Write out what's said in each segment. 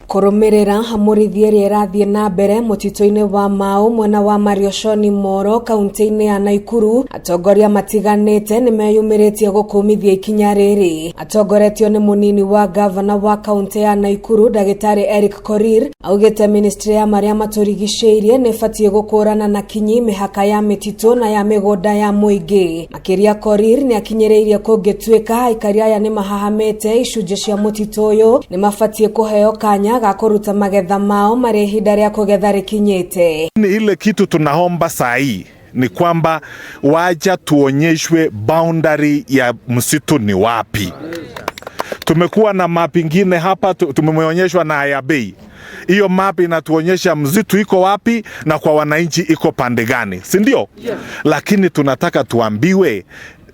Kũrũmĩrĩra hamũrithia ĩrĩa ĩrathiĩ na mbere mũtitũ-inĩ wa Mau mwena wa Marioshoni Moro kaunti-inĩ ya Naikuru, atongoria matiganĩte nĩmeyumĩrĩtie gũkũmithia ikinya rĩrĩ. Atongoretio nĩ mũnini wa ngavana wa kaunti ya Naikuru ndagĩtarĩ Eric Korir, augĩte ministry ya marĩa matũrigicĩirie nĩ ĩbatiĩ gũkũrana na kinyi mĩhaka ya mĩtitũ na ya mĩgũnda ya mũingĩ. Makĩria Korir nĩ akinyĩrĩirie kũngĩtuĩka aikari aya nĩ mahahamĩte icunjĩ cia mũtitũ ũyũ nĩ mabatiĩ kũheo kanya ga kũruta magetha mao marĩ ihinda rĩa kũgetha rĩkinyĩte. Ni ile kitu tunaomba saa hii ni kwamba waja tuonyeshwe boundary ya msitu ni wapi. Tumekuwa na map ingine hapa tumeonyeshwa na Ayabei. Hiyo map inatuonyesha msitu iko wapi na kwa wananchi iko pande gani, si ndio? Lakini tunataka tuambiwe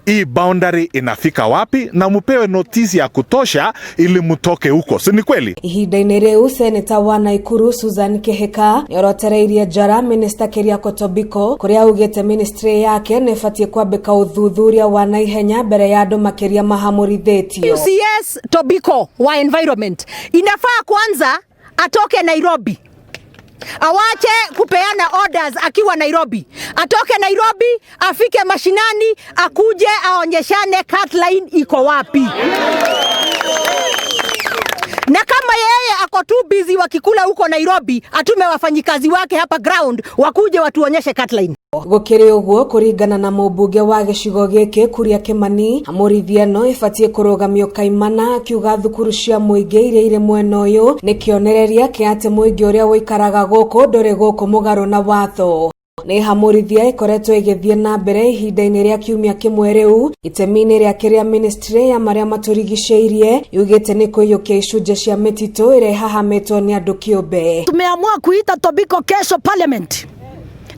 hii boundary inafika wapi na mupewe notisi ya kutosha ili mutoke huko, si ni kweli? Ihinda-inĩ rĩu seneta wa Naikuru Susan Kihika nĩorotereirie njara minista Keriako Tobiko kũrĩa augĩte ministry yake nĩ ĩbatiĩ kwambĩka ũthuthuria wa naihenya mbere ya andũ makĩria mahamũrithĩtio. CS Tobiko wa environment inafaa kwanza atoke Nairobi, awache kupeana orders akiwa Nairobi, atoke Nairobi afike mashinani, akuje aonyeshane cut line iko wapi. Na kama yeye ako too busy wakikula huko Nairobi, atume wafanyikazi wake hapa ground wakuje watuonyeshe cut line. Gũkĩrĩ ũguo kũringana na mũmbunge wa gĩcigo gĩkĩ Kuria Kimani, hamũrithia ĩno ĩbatiĩ kũrũgamio kaimana, akiuga thukuru cia mũingĩ iria irĩ mwena ũyũ nĩ kĩonereria kĩa atĩ mũingĩ ũrĩa ũikaraga gũkũ ndũrĩ gũkũ mũgarũ na watho. Nĩ hamũrithia ĩkoretwo ĩgĩthiĩ na mbere ihinda-inĩ rĩa kiumia kĩmwe rĩu itemi-inĩ rĩa kĩrĩa ministry ya marĩa matũrigicĩirie yugĩte nĩ kũiyũkia icunjĩ cia mĩtitũ ĩrĩa ĩhahamĩtwo nĩ andũ kĩũmbe. Tumeamua kuita Tobiko kesho parliament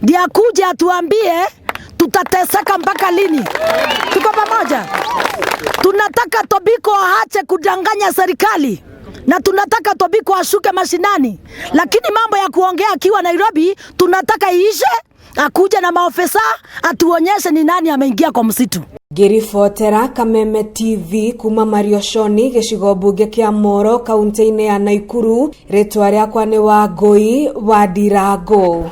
ndiye akuje atuambie tutateseka mpaka lini. Tuko pamoja? Tunataka Tobiko aache kudanganya serikali na tunataka Tobiko ashuke mashinani, lakini mambo ya kuongea akiwa Nairobi tunataka iishe, akuje na maofisa atuonyeshe ni nani ameingia kwa msitu. Ngĩribotera Kameme TV kuma Marioshoni gĩcigo mbunge kĩa Moro kaunti-inĩ ya Naikuru, rĩtwa rĩakwa nĩ Wangũi wa Ndirango.